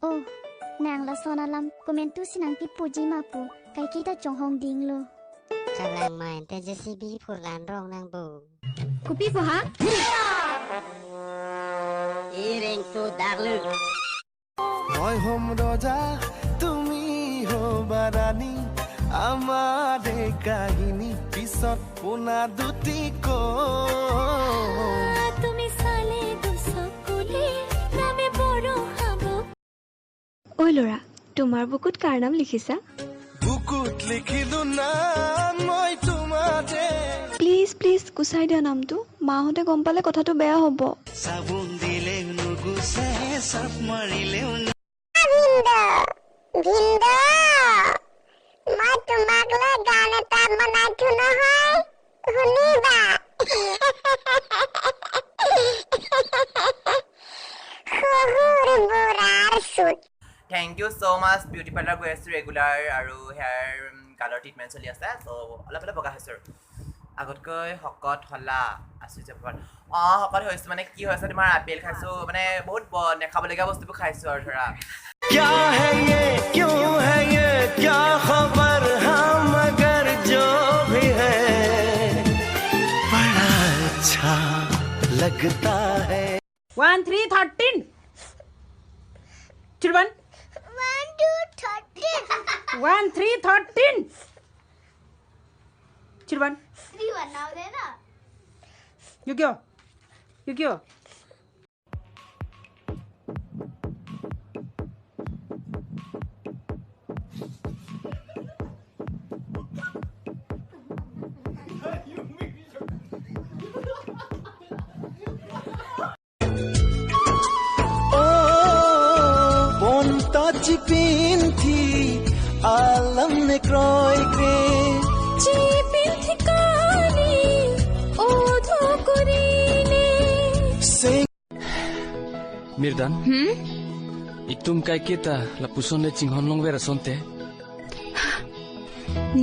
Oh, nang la sona lam komen tu sinang ti puji ma pu kai kita chong hong ding lo. Kalang main te JCB purlan rong nang bu. Kupi fu ha? Iring tu darlu. মই home ৰজা তুমি হ'বা ৰাণী আমাৰে কাহিনী পিছত পোনা দুটি তুমি চালে দুচকুলে নামে বৰষাব। ঐ ল'ৰা, তোমাৰ বুকুত কাৰ নাম লিখিছা? বুকুত লিখিলো নাম মই তোমাৰে। প্লিজ প্লিজ গুচাই দিয়া নামটো, মাহঁতে গম পালে কথাটো বেয়া হ'ব। চাবোন দিলেও নুগুচে চাপ মাৰিলেও। ভিন্দ মই তোমাক লৈ গান এটা বনাইছো নহয়, শুনিবা। শহুৰ বুঢ়াৰ চুট। Thank you so much. Beauty parlour গৈ আছোঁ ৰেগুলাৰ আৰু হেয়াৰ কালাৰ ট্ৰিটমেণ্ট চলি আছে, চ' অলপ অলপ বগা হৈছোঁ আৰু আগতকৈ। শকত হ'লা আচুৰ্য ব্যাপাৰ। অঁ, শকত হৈছোঁ। মানে কি হৈছে, তোমাৰ আপেল খাইছোঁ, মানে বহুত নেখাবলগীয়া বস্তুবোৰ খাইছোঁ আৰু ধৰা। क्या है ये, क्यों है ये, क्या खबर, हाँ मगर जो भी है बड़ा अच्छा लगता है। 1 3 13 children. 1 2 13. 1 3 13 children. 3 1 now দে না। You go, you go. চিপিন্থি Alam নে ক্রয় Cray. Mirdan? Itum kai kita lapuson le chinghon long vera sonte.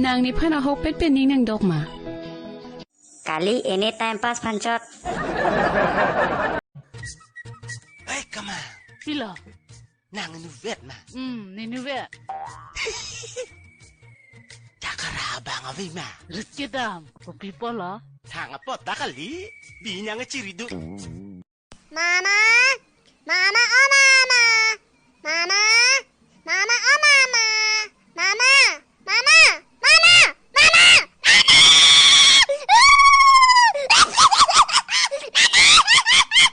นางนี่เพื่อนเอาฮกเป็ดเป็นนิ่งนางดอกมา কালি এনে টাইম পাছ ফাঞ্চত। Hey, come on. Sila. Nang nu vet ma. Ninu vet. Takara bang avi ma. Ritkedam. Kopi pola. Thang apa takali? Binyang ciridu. মামা, মামা,